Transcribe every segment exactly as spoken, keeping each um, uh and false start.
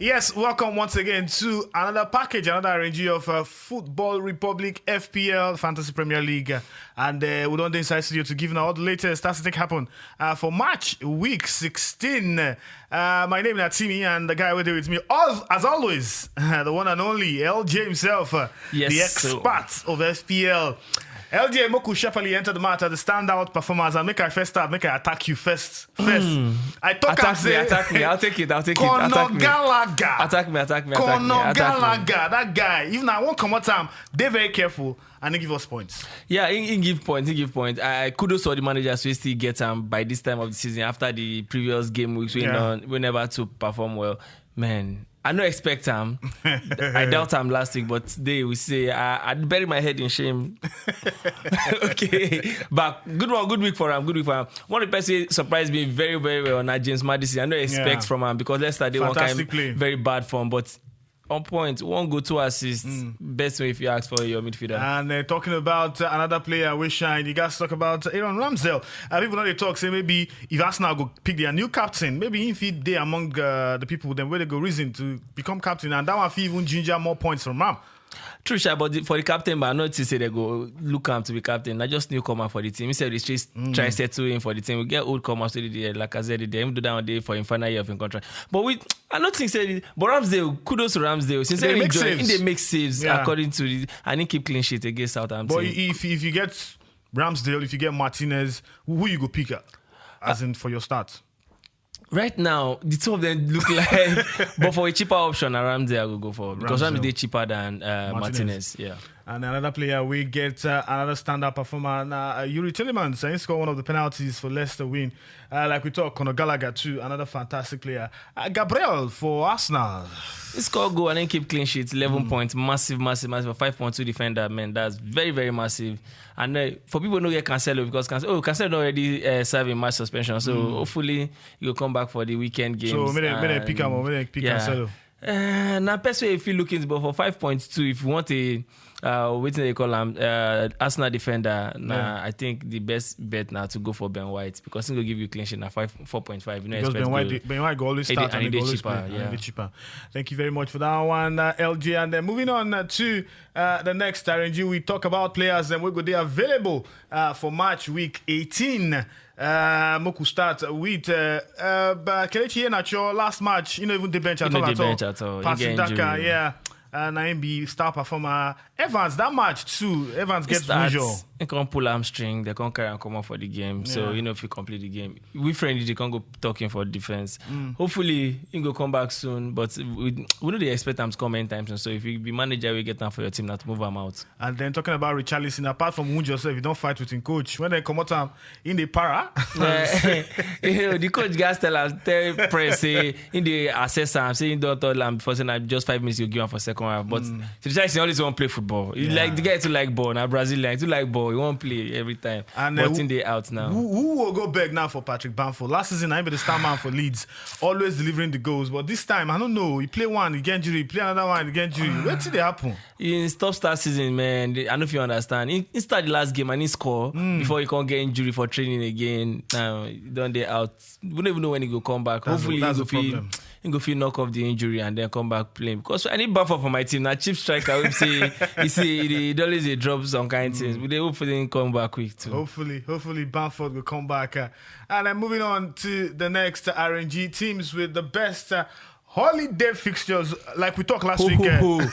Yes, welcome once again to another package, another arrangee of uh, Football Republic F P L Fantasy Premier League. Uh, and uh, we don't inside studio to give you all the latest that's to happen uh, for March week sixteen. Uh, my name is Natimi, and the guy with me, as, as always, the one and only L J himself, uh, yes, the expert so. Of F P L. L J Moku Shepali entered the match as the standout performance, and make I first start, make I attack you first. First, mm. I talk attack me, say, attack me. I'll take it. I'll take Conor it. Attack me. Gallagher. Attack me. Attack me. Attack Conor me. Attack Gallagher. Me. That guy. Even I won't come out time. They're very careful and they give us points. Yeah, he, he give points. He give points. I kudos to the managers who still get them by this time of the season after the previous game weeks. We yeah. Know, we never to perform well, man. I no expect am. I doubt am last week, but today we say I, I bury my head in shame. Okay, but good one, good week for him, good week for him. One of the person surprised me very, very well na James Maddison. I no expect yeah. From him because Leicester they one kind play. Very bad form, but on point, one goal, two assists. Mm. Best way if you ask for your midfielder. And uh, talking about uh, another player, we shine. You guys talk about Aaron Ramsdale. Uh, people know they talk say maybe if Arsenal go pick their new captain, maybe if he they among uh, the people, then where they go reason to become captain, and that one fit even ginger more points from Ram. True, sha, but the, for the captain, but I not to say they go look him to be captain. I just newcomer for the team. He said he's just mm. Try settle in for the team. We get old comers to the like I said, they even do down there for him final year of him contract. But we, I not think say, but Ramsdale, kudos to Ramsdale. Since they make saves, they make saves yeah. According to the, and he keep clean sheet against Southampton. But if if you get Ramsdale, if you get Martinez, who, who you go pick up? As uh, in for your start. Right now, the two of them look like, but for a cheaper option, Ramsdale I will go for because Ramsdale is cheaper than uh, Martinez. Martinez. Yeah. And another player we get uh, another standout performer, uh, Youri Tielemans. Uh, he scored one of the penalties for Leicester win. Uh, like we talk, Conor Gallagher too, another fantastic player. Uh, Gabriel for Arsenal. He scored goal and then keep clean sheets, eleven mm. Points, massive, massive, massive, five point two defender, man, that's very, very massive. And uh, for people who get Cancelo, because Cancelo, oh, Cancelo already uh, serve a match suspension, so mm. Hopefully he will come back for the weekend games. So maybe, maybe pick him or maybe pick yeah. Cancelo. Uh, now, best way if you look into, but for five point two, if you want a uh, what they call him, uh, Arsenal defender. Nah, yeah. I think the best bet now to go for Ben White because he will give you clean sheet now five four point five. You know, because Ben White, go, Ben White go always start and, and, and he cheaper. Play, yeah, and cheaper. Thank you very much for that one, uh, L J. And then moving on uh, to uh, the next R N G, we talk about players and we go they available uh, for match week eighteen. Uh, Moku start with uh, uh, Kelechi Iheanacho last match. You know, even the bench at all. At all. Bench at all. Passing Daka, yeah. Uh, na him be star performer. Evans, that match too. Evans gets visual. He can't pull hamstring. They can't carry and come out for the game. Yeah. So, you know, if you complete the game, we friendly, they can't go talking for defense. Mm. Hopefully, he go come back soon. But we, we know they expect him to come anytime soon. So if you be manager, we get time for your team now to move him out. And then talking about Richarlison, apart from wound yourself, you don't fight with him coach. When they come out, um, in the para. Uh, the coach guys tell us, tell press, say, in the assess, I'm saying don't tell them before saying just five minutes you give him for second half. But mm. Richarlison always want to play football. Yeah. Like the guy to like ball. Now Brazilian, to like ball. He won't play every time. And uh, but in the out now. Who, who will go back now for Patrick Bamford? Last season, I be the star man for Leeds, always delivering the goals. But this time, I don't know. He play one, he get injury. He play another one, he get injury. Where did they happen? In stop start season, man, I know if you understand. He, he start the last game and he score mm. Before he can't get injury for training again. Now he don't they out. We don't even know when he go come back. That's, hopefully that's he go feel he go feel knock off the injury and then come back playing. Because I need buffer for my team. Now cheap striker, we say he say he, he always he drop some kind mm. Things. We they hopefully come back quick too. Hopefully, hopefully Bamford will come back. Uh, and then moving on to the next R N G teams with the best. Uh, Holiday fixtures, like we talked last ho, week. Ho, eh?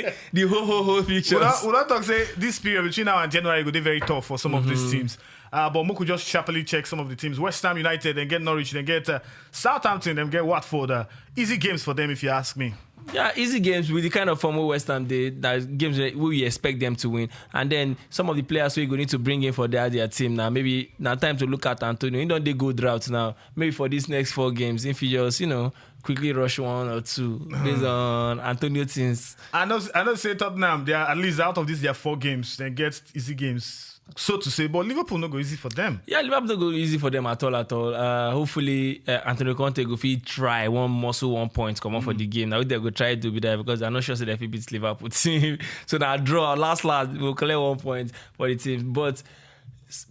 Ho. The ho ho ho fixtures. We don't, we don't talk say this period between now and January go be very tough for some mm-hmm. Of these teams. Uh, but Moku just sharply check some of the teams. West Ham United, then get Norwich, then get uh, Southampton, then get Watford. Uh, easy games for them, if you ask me. Yeah, easy games with the kind of form West Ham they that games we expect them to win, and then some of the players we go need to bring in for their their team now. Maybe now time to look at Antonio. He don't they go drought now. Maybe for these next four games, if you just you know quickly rush one or two based on Antonio things. I know, I know. Say Tottenham, they are at least out of these their four games, they get easy games, so to say. But Liverpool no go easy for them. Yeah, Liverpool no go easy for them at all, at all. Uh, hopefully, uh, Antonio Conte go fit try one muscle one point come up mm. For the game. Now they go try to be there because I'm not sure say they fit beat Liverpool team. So now draw last last we'll collect one point for the team, but.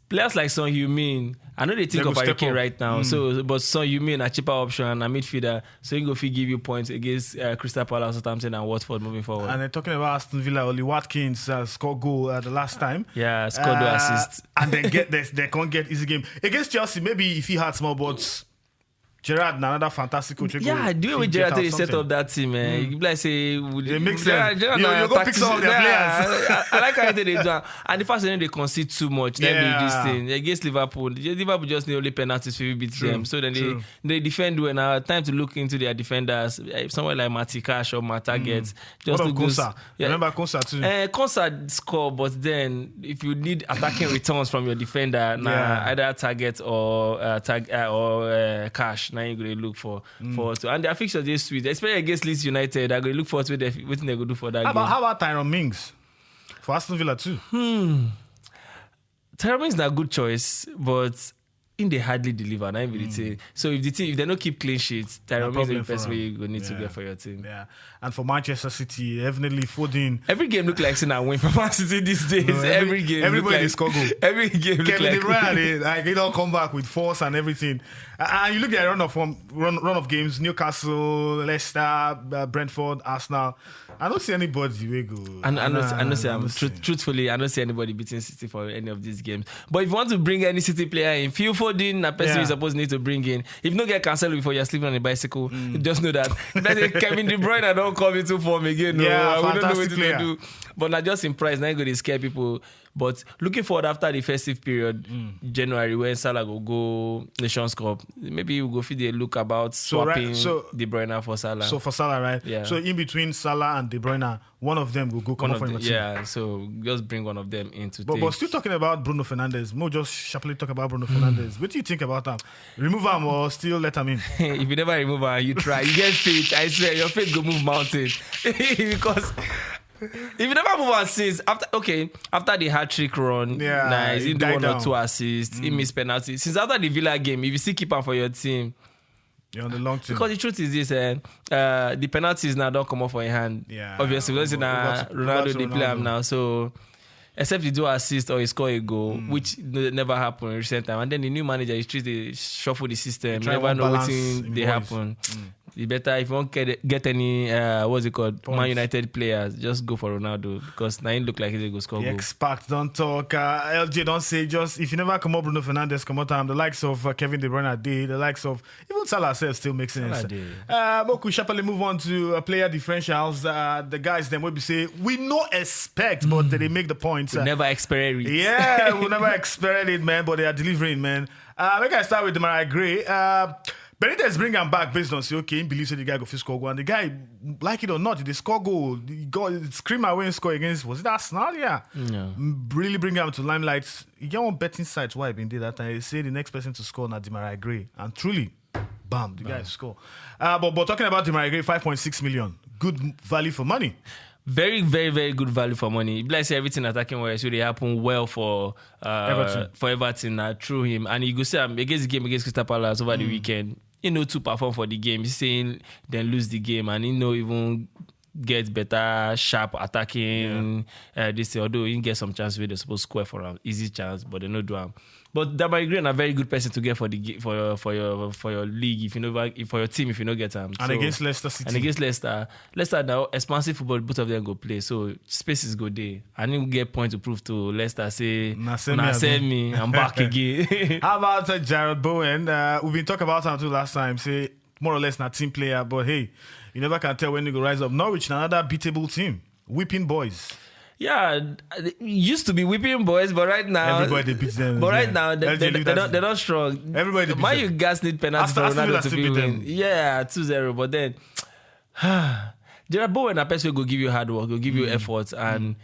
players like Son Heung-min, I know they think of Harry Kane right now. Mm. So, but Son Heung-min a cheaper option and a midfielder, so he go fit give you points against uh, Crystal Palace, Southampton, and Watford moving forward. And they're talking about Aston Villa. Oli Watkins uh, scored goal uh, the last time. Yeah, scored uh, assist, and then get this. They can't get easy game against Chelsea. Maybe if he had small, but Gerrard na another fantastic coach. Yeah, the way Gerrard take set up that team, eh, mm. Like say it makes sense. You, you go pick some of their players. I, I like how they do, and the fact that they concede too much. Then yeah. This thing against Liverpool, Liverpool just need only penalties to beat true, them. So then true. They, they defend well. Now time to look into their defenders. Eh, somewhere like Matty Cash or Matt Targett. Mm. Just look Konsa. Yeah. Remember Konsa too. Uh, Konsa score, but then if you need attacking returns from your defender, nah, yeah. Either Targett or uh, tag uh, or uh, Cash, now you gonna look for mm. forward to. And their fixtures is sweet, especially against Leeds United. I gonna look forward to what they go do for that. How about, game. How about Tyrone Mings for Aston Villa too? Hmm. Tyrone Mings is a good choice, but in they hardly deliver. Now mm. So if the team, if they don't keep clean sheets, Tyrone is the best way you need yeah. To get for your team. Yeah. And for Manchester City, definitely Foden. Every game look like saying I win for Man City these days. No, every, every game everybody like, is struggle. Every game Kevin like, De Bruyne, they, like they don't come back with force and everything. And you look at run of run, run of games: Newcastle, Leicester, uh, Brentford, Arsenal. I don't see anybody we go. And I know, I know, say, I'm truthfully, I don't see anybody beating City for any of these games. But if you want to bring any City player in, Phil Foden, a person yeah. You're supposed to need to bring in. If you don't get Cancelo before you're sleeping on a bicycle, mm. Just know that. Kevin De Bruyne don't come into form again. No, yeah, we don't know what to do. But I just impressed. Now you go to scare people. But looking forward after the festive period, mm. January when Salah go go Nations Cup, maybe we go fit dey look about so, swapping right, so, De Bruyne for Salah. So for Salah, right? Yeah. So in between Salah and De Bruyne, one of them will go come for the, yeah. So just bring one of them into. But, but still talking about Bruno Fernandes, more just sharply talk about Bruno Fernandes. What do you think about that? Remove him or still let him in? If you never remove him, you try. You get faith. I swear, your faith go move mountain because. If you never move on since after, okay, after the hat trick run, yeah, nice, he do one down. Or two assists, mm. He missed penalty. Since after the Villa game, if you still keep him for your team, you're on the long team. Because the truth is this, eh, uh, the penalties now don't come off for your hand. Yeah, obviously, because now Ronaldo they play him now, so except he do assist or he score a goal, mm. Which never happened in recent time. And then the new manager, he treats the shuffle the system. You never know what they happen. Mm. You better if you won't get, get any uh, what's it called, points. Man United players, just go for Ronaldo because now he look like he go score. The goal. Expert don't talk. Uh, L J don't say just if you never come up Bruno Fernandes, come out. Um, the likes of uh, Kevin De Bruyne, the likes of even Salah self still makes sense. Uh, but we sharply move on to uh, player differentials. Uh, the guys then will be say we no expect, but mm. They make the points. We uh, never experience. Yeah, we never experience it, man. But they are delivering, man. Uh, make I start with Demarai Gray. Uh, Benitez bring him back based on say okay, he believes that the guy go fit score goal, and the guy, like it or not, they score goal. He got scream away and score against, was it Arsenal? Yeah, yeah. Really bring him to limelight. He get one betting site why he been did that time. He say the next person to score na Demarai Gray, and truly, bam, the bam. Guy score. Uh, but but talking about Demarai Gray, five point six million, good value for money. Very, very, very good value for money. Like say everything attacking wise really happen well for uh, Everton. For Everton uh, through him, and you go see him against the game against Crystal Palace over mm. The weekend. He know to perform for the game. He's saying then lose the game, and he know even get better sharp attacking yeah. Uh, this thing. Although he get some chance where they supposed to score for an easy chance, but they no do him. But Demarai Gray na very good person to get for the for your for your for your league if you know if for your team if you know get him. And so, against Leicester City. And against Leicester, Leicester now expansive football both of them go play, so space is go there. I need to get point to prove to Leicester say na send me, send me, I'm back again. How about uh, Jarrod Bowen? Uh, we've been talking about him too last time. Say more or less not team player, but hey, you never can tell when he go rise up. Norwich, another beatable team, whipping boys. Yeah, it used to be whipping boys, but right now everybody beats them. But right yeah. Now they, they, they, they, don't, they don't strong. Everybody beats Man them. You guys need penalty Aston, for Ronaldo to be win. Yeah, two zero. But then Jarrod Bowen, a person go give you hard work, go give mm. You effort, and mm.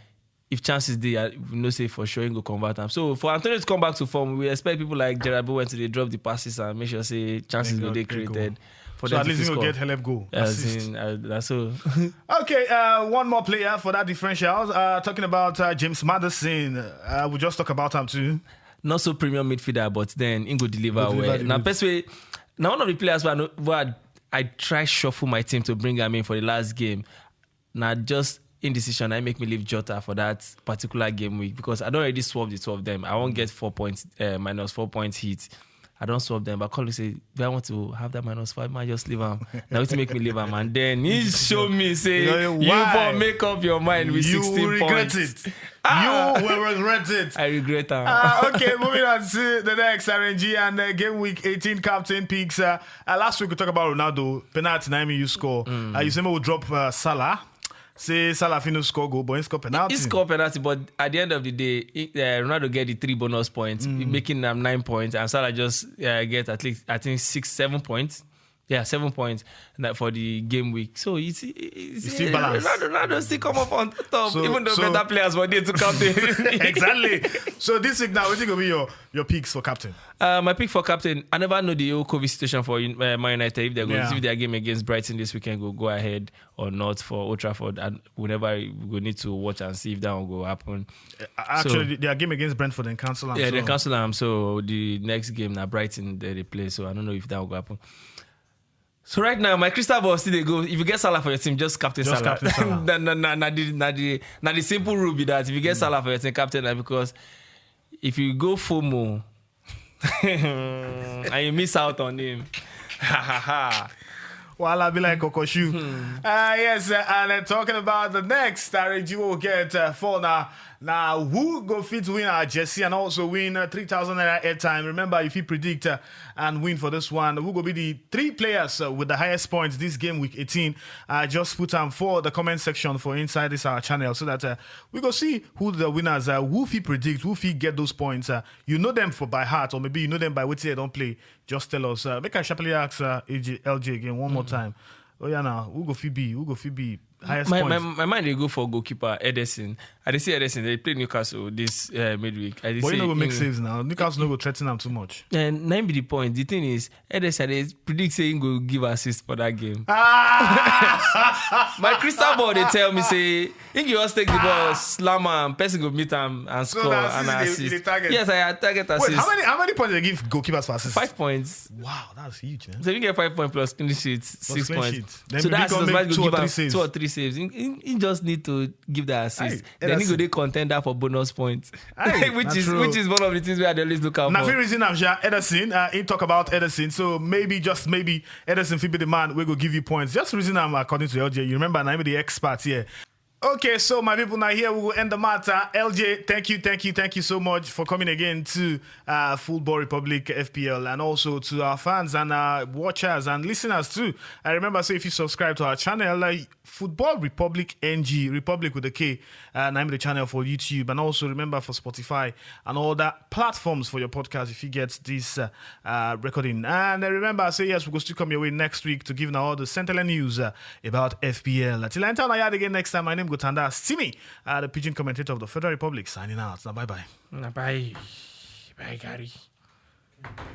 If chances dey, you know say for sure he go convert am. So for Antonio to come back to form, we expect people like Jarrod Bowen to dey drop the passes and make sure say chances go dey created. For so at least he go get help goal. Assist. In, uh, so. Okay, uh, one more player for that differential. Uh, talking about uh, James Maddison, uh, we just talk about him too. Not so premium midfielder, but then he go deliver well. Now, best way, now one of the players who I, know, who I, I try shuffle my team to bring him in for the last game. Now just indecision, I make me leave Jota for that particular game week because I don't already swap the two of them. I won't get four points, uh, minus four points hit. I don't swap them, but Colin say, "Do I want to have that minus five? Man, just leave him." Now it make me leave him, and then he show me say, "You for make up your mind with sixteen points." It. Ah! You will regret it. I regret him. Uh, okay, moving on to the next R N G and uh, game week eighteen captain picks. Uh, uh, last week we talked about Ronaldo penalty. Now you score. Mm. Uh, you say we will drop uh, Salah. Say Salah finish score goal, but he score penalty. He score penalty, but at the end of the day, he, uh, Ronaldo get the three bonus points, mm. making them nine points, and Salah just uh, get at least, I think, six, seven points. Yeah, seven points for the game week. So it's, it's, it's still balanced. Ronaldo, Ronaldo still come up on top, so, even though so, better players were there to come there. Exactly. So this week now, what is going to be your, your picks for captain? Uh, my pick for captain, I never know the whole COVID situation for uh, Man United. If they're going yeah. to see their game against Brighton this weekend, go go ahead or not for Old Trafford, and whenever we need to watch and see if that will go happen. Uh, actually, so, their game against Brentford and cancel. Yeah, so. They cancel them. So the next game now Brighton they, they play. So I don't know if that will go happen. So right now, my crystal ball still they go. If you get Salah for your team, just captain just Salah. Captain Salah. na, na, na, na, the, na, the, na the simple rule be that if you get mm. Salah for your team, captain, na because if you go FOMO and you miss out on him, ha ha ha. Well, I'll be like Kokoshu. Hmm. Uh, yes, uh, and uh, talking about the next R N G we'll get uh, for now. Now, who go fit win our jersey and also win uh, three thousand naira airtime? Remember, if you predict uh, and win for this one, who go be the three players uh, with the highest points this game week eighteen? Uh, just put them for the comment section for inside this our channel so that uh, we go see who the winners are, who fit predict, who fit get those points. Uh, you know them for by heart, or maybe you know them by what they don't play. Just tell us. Uh, make I sharply ask uh, A J, L J again one mm. more time. Oh yeah, now who go fit be? Who go fit be? Highest my, points. My, my mind they go for goalkeeper Ederson. I dey see Ederson. They play Newcastle this uh, midweek. I dey but see you know go make saves now. Newcastle no go threaten them too much. And nine be the point. The thing is, Ederson they predict say he go give assist for that game. Ah! My crystal ball they tell me say if you just take the ball, slam him, person go meet him and score and assist. Yes, I target assist. Wait, how many how many points they give goalkeepers for assist? Five points. Wow, that's huge, man. So if you get five points plus clean sheet, six points. So that's just might go give us two or three saves. He, he just need to give that assist. Then he go dey contender for bonus points, which is which is one of the things we are always look out for. Now, reason I'm sure Ederson, uh, he talk about Ederson, so maybe just maybe Ederson fit be the man we go give you points. Just reason I'm according to L J. You remember, I'm the expert here. Okay, so my people, now here we will end the matter. L J, thank you, thank you, thank you so much for coming again to uh, Football Republic F P L and also to our fans and uh, watchers and listeners too. I remember, so if you subscribe to our channel, uh, Football Republic N G, Republic with a K, uh, name the channel for YouTube, and also remember for Spotify and all that platforms for your podcast if you get this uh, uh, recording. And uh, remember, I say yes, we go still come your way next week to give now all the Central news uh, about F P L. Until I enter my yard again next time, my name Gotanda Simi, uh, the Pidgin commentator of the Federal Republic, signing out. Now, bye bye. Bye bye, Gary.